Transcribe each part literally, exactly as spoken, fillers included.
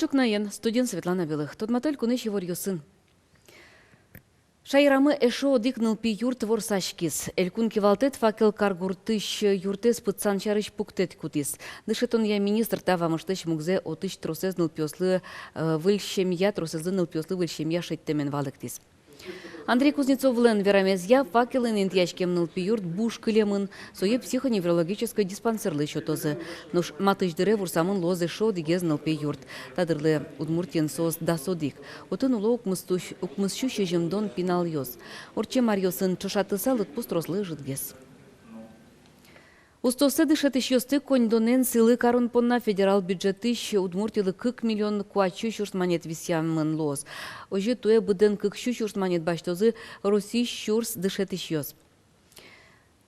Ӵукнаен, студиын Светлана Белых. Тодмато элькунысь иворъёсын. Шаерамы эшшо одӥг нылпи юрт ворсаськиз. Элькун кивалтэт Факел каргуртысь юртэз пытсан сярысь пуктэт кутӥз. Дышетонъя министр та вамыштысь мугзэ отысь тросэз нылпиослы, э, выль семья, тросэзлы нылпиослы выль семья шедьтэмен валэктӥз. Андрей Кузнецовлэн верамезъя, Факелын интыяськем нылпи юрт буш кылемын, сое психоневрологической диспансерлы сётозы. Нош матысь дыре ворсамын луоз эшшо одӥгез нылпи юрт. Та дырлы Удмуртиын соос дас одӥг. Отын уло укмыс сю-, укмыс сю сизьымдон пиналъёс. Ортчем аръёсын ӵошатыса, лыдпус трослы ӧжытгес. Устооссэ, дышетӥсьёсты коньдонэн сӥлы карон понна федерал бюджетысь Удмуртилы кык миллион куать сю сюрс манет висъямын луоз. Озьы туэ быдэн кык сю сюрс манет басьтозы Россиысь сюрс дышетӥсьёс.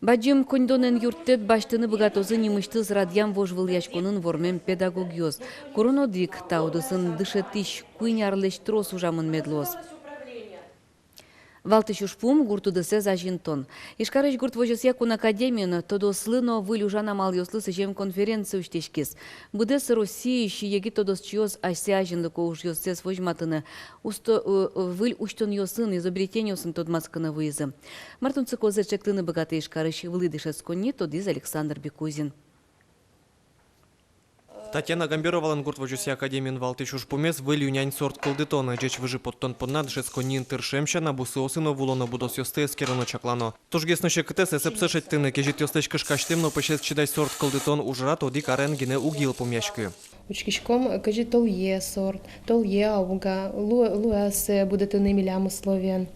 Бадӟым коньдонэн юрттэт басьтыны быгатозы нимысьтыз радъям вожвылъяськонын вормем педагогъёс. Курон одӥг: та удысын дышетӥсь куинь арлэсь трос ужамын мед луоз. Валтӥсь ужпум — гурт удысэз азинтон. Ижкарысь гурт возёсъя кун академиын тодослы но выль ужан амалъёслы сӥзем конференция усьтӥськиз. Быдэс Россиысь егит тодосчиос асьсэ азинлыко ужъёссэс возьматыны, усто-, э, э, выль усьтонъёсын, изобретениосын тодматскыны вуизы. Мар тунсыкозэ ӵектыны быгатэ Ижкарысь вылӥ дышетсконни, тодӥз Александр Бекузин. Татьяна Гамбировалэн гурт возёсъя академиын валтӥсь ужпумез — выль ю-нянь сорт кылдытон. Ӟеч выжы поттон понна дышетсконниын тыршем сяна, бусыосын но вулоно будосъёсты эскероно, чаклано. Тужгес но секытэз эсэпсэ шедьтыны, кезьытъёслэсь кышкасьтэм но пӧсез чидась сорт кылдытон ужрад одӥг арен гинэ уг йылпумъяськы. Учкиськом, кызьы толъе сорт, толъе-а, уг-а, лу-, луэ-а сое будэтыны милям условиен.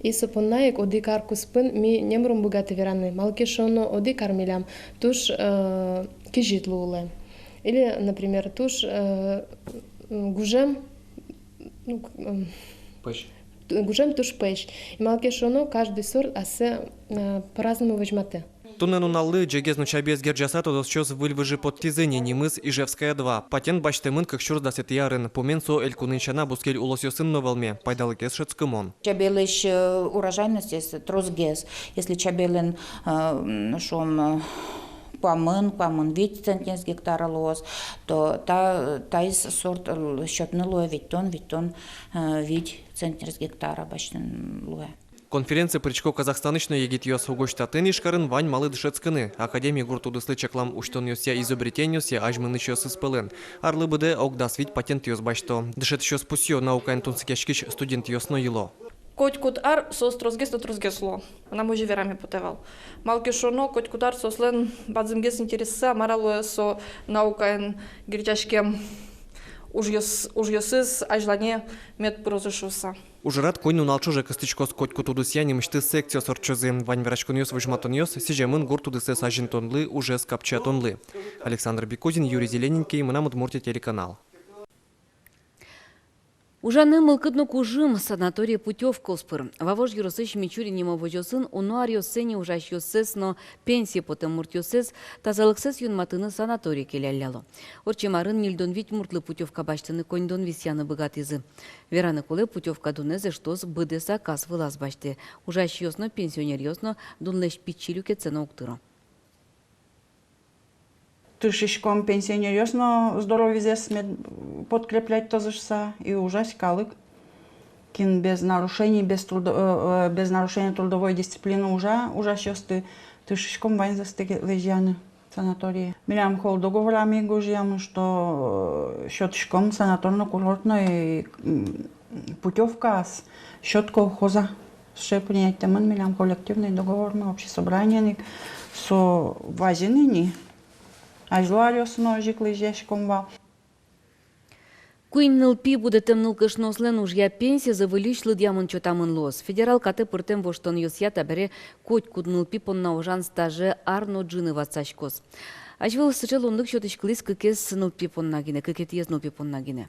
И со понна ик одӥг ар куспын ми номыр ум быгаты вераны, малы ке шуоно одӥг ар милям туж, э, кезьыт луылэ. Или, например, туж, э, м, гужем, ну, к-, м, пӧсь. Ту-, гужем туж пӧсь. И малы ке шуоно каждый сорт ассэ, э, по-разному возьматэ. Туннэ нуналлы ӟегез но чабейез герӟаса тодосчиос выль выжы поттӥзы ни, нимыз Ижевская два. Патент басьтэмын кык сюрс дасэтӥ арын. Пумен со элькунын сяна бускель улосъёсын но вӧлме, пайдалыкез шӧдскымон. Чабейлэсь, э, урожайностез тросгес. Если чабейлэн, э, м, шуом, э, куамын, куамын вить центнер с гектара луоз, то та, таиз сорт, э, сётыны луэ витьтон, витьтон, э, вить центнер с гектара басьтыны луэ. Конференцие пырисько Казахстанысь но егитъёс. Угось татын, Ижкарын, вань малы дышетскыны. Академи гурт удыслы чаклам усьтонъёсъя, изобретениосъя азьмынӥсьёсыз пӧлын арлы быдэ ог дас вить патентъёс басьто. Дышетӥсьёс пусъё, наукаен тунсыкъяськись студентъёс но йыло. Котькуд ар соос тросгес но тросгес луо. Мынам озьы вераме потэ вал. Малы ке шуоно, котькуд ар соослэн бадӟымгес интерессы, а мар-а луэ со наукаен герӟаськем ужъёс-, ужъёсыз азьлане мед пырозы шуыса. Ужрад куинь нунал ӵоже кыстӥськоз. Котькуд удысъя нимысьтыз секциос ортчозы. Вань вераськонъёс, возьматонъёс сӥземын гурт удысэз азинтонлы, ужез капчиятонлы. Александр Бекузин, Юрий Зелененький, «Мынам Удмуртие» телеканал. Ужаны мылкыд но кужым санаторие путёвкаос пыр. Вавож ёросысь Мичурин нимо возёсын уно аръёссэ ини ужасьёссэс но пенсие потэм муртъёссэс тазалыксэс юнматыны санаторие келялляло. Ортчем арын ньыльдон вить муртлы путёвка басьтыны коньдон висъяны быгатӥзы. Вераны кулэ, путёвка дунэз эштос быдэсак ас вылаз басьтэ. Ужасьёс но, пенсионеръёс но дунлэсь пичи люкетсэ но уг тыро. Тыршиськом пенсионеръёс но здоровьезэс мед подкреплять озьы шуыса, и ужась калык, кин без нарушений, без трудо-, э, э, без нарушения трудовой дисциплины ужа, ужасьёсты, тыршиськом ваньзэсты ке-, лэзьяны санаторие. Милям холл договорамы гожъямын, что сётӥськом санаторно-курортной, м, путёвкаос счёт колхоза. Сыӵе принятьтэмын милям коллективный договормы общий собраниын ик. Со вазьын ини. Азьло аръёсы но озьы ик лэзьяськом вал. Куинь нылпи будэтэм нылкышноослэн ужъя пенсизы выльысь лыдъямын-чотамын луоз. Федерал катэ пыртэм воштонъёсъя табере котькуд нылпи понна ужан стаже ар но ӝыны ватсаськоз. Азьвыл сыӵе луонлык сётӥськылӥз кыкез нылпи понна гинэ, кыкетӥез нылпи понна гинэ.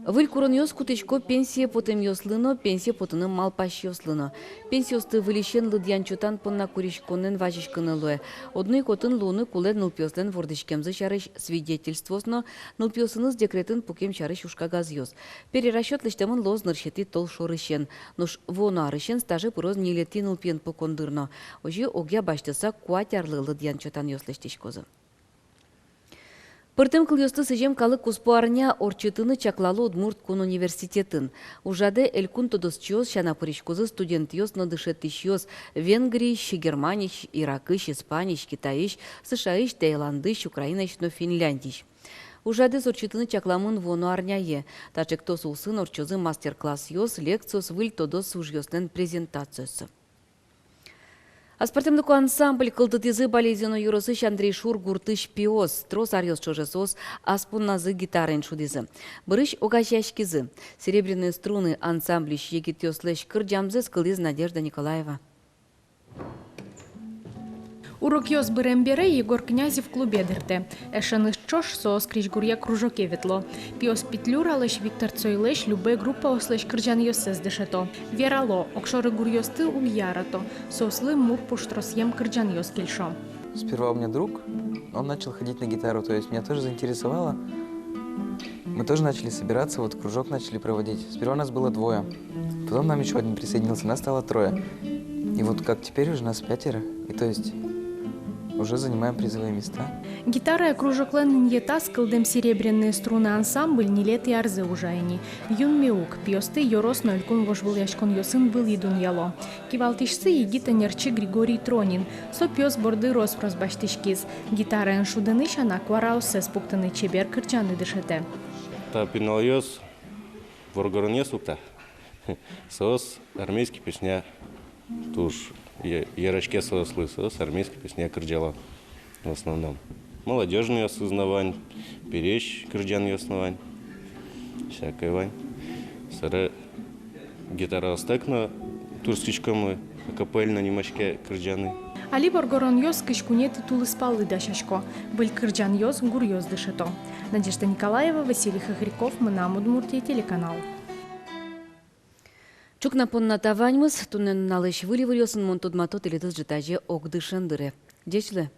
Выль куронъёс кутӥсько пенсие потэмъёслы но, пенсие потыны малпасьёслы но. Пенсиосты выльысен лыдъян-чотан понна куриськонэн вазиськыны луэ. Одно ик отын луыны кулэ нылпиослэн вордӥськемзы сярысь свидетельствоос но нылпиосыныз декретын пукем сярысь ужкагазъёс. Перерасчёт лэсьтэмын луоз нырысетӥ толшорысен. Нош вуоно арысен стаже пыроз ньылетӥ нылпиен пукон дыр но. Озьы огъя басьтыса куать арлы лыдъян-чотанъёс лэсьтӥськозы. Пӧртэм кылъёсты сӥзем калык куспо арня ортчытыны чаклало Удмурт кун университетын. Ужрадэ элькун тодосчиос сяна пыриськозы студентъёс но дышетӥсьёс Венгриысь, Германиысь, Иракысь, Испаниысь, Китайысь, С Ш Аысь, Таиландысь, Украинаысь но Финляндиысь. Ужрадэз ортчытыны чакламын вуоно арняе. Таӵе ктос улсын ортчозы мастер-классъёс, лекциос, выль тодос ужъёслэн презентациоссы. Аспӧртэмлыко ансамбль кылдытӥзы Балезино ёросысь Андрейшур гуртысь пиос. Трос аръёс ӵоже соос ас понназы гитараен шудӥзы. Бӧрысь огазеяськизы. «Серебряные струны» ансамбльысь егитъёслэсь кырӟамзэс кылӥз Надежда Николаева. Урокъёс бырем бере Егор Князев клубе дыртэ. Эшеныз ӵош соос крезьгуръя кружоке ветло. Пиос Петлюралэсь, Виктор Цойлэсь, любэ группаослэсь кырӟанъёссэс дышето. Верало, огшоры гуръёсты уг ярато, соослы мур пуштросъем кырӟанъёс кельшо. Сперва у меня друг, он начал ходить на гитару, то есть меня тоже заинтересовало. Мы тоже начали собираться, вот кружок начали проводить. Сперва нас было двое, потом нам ещё один присоединился, нас стало трое. И вот как теперь уже нас пятеро, и то есть уже занимаем призовые места. Гитарая кружоклэн инъетаз кылдэм «Серебряные струны» ансамбль ньылетӥ арзэ ужа ини. Юнме ук, пиосты ёрос но элькун вожвылъяськонъёсын вылӥ дунъяло. Кивалтӥсьсы егит ӧнерчи Григорий Тронин. Со пиос борды рос-прос басьтӥськиз. Гитараен шудыны сяна куараоссэс пуктыны, чебер кырӟаны дышетэ. Та пиналъёс воргоронъёс ук та. Соос армейский песня туж я-, яраське соослы, соос армейский песня кырӟало в основном. Молодёжнойёсыз но вань, пересь кырӟанъёс но вань. Всякой вань. Собере гитараостэк но тыршиськомы акапельно нимаське кырӟаны. Али воргоронъёс кызь куинетӥ тулыспаллы дасясько. Выль кырӟанъёс, гуръёс дышето. Надежда Николаева, Василий Хохряков, «Мынам Удмуртие» телеканал. Ӵукна понна та ваньмыз. Туннэ нуналысь выль иворъёсын мон тодмато тӥледыз ӝытазе огдышем дыре. Ӟеч луэ.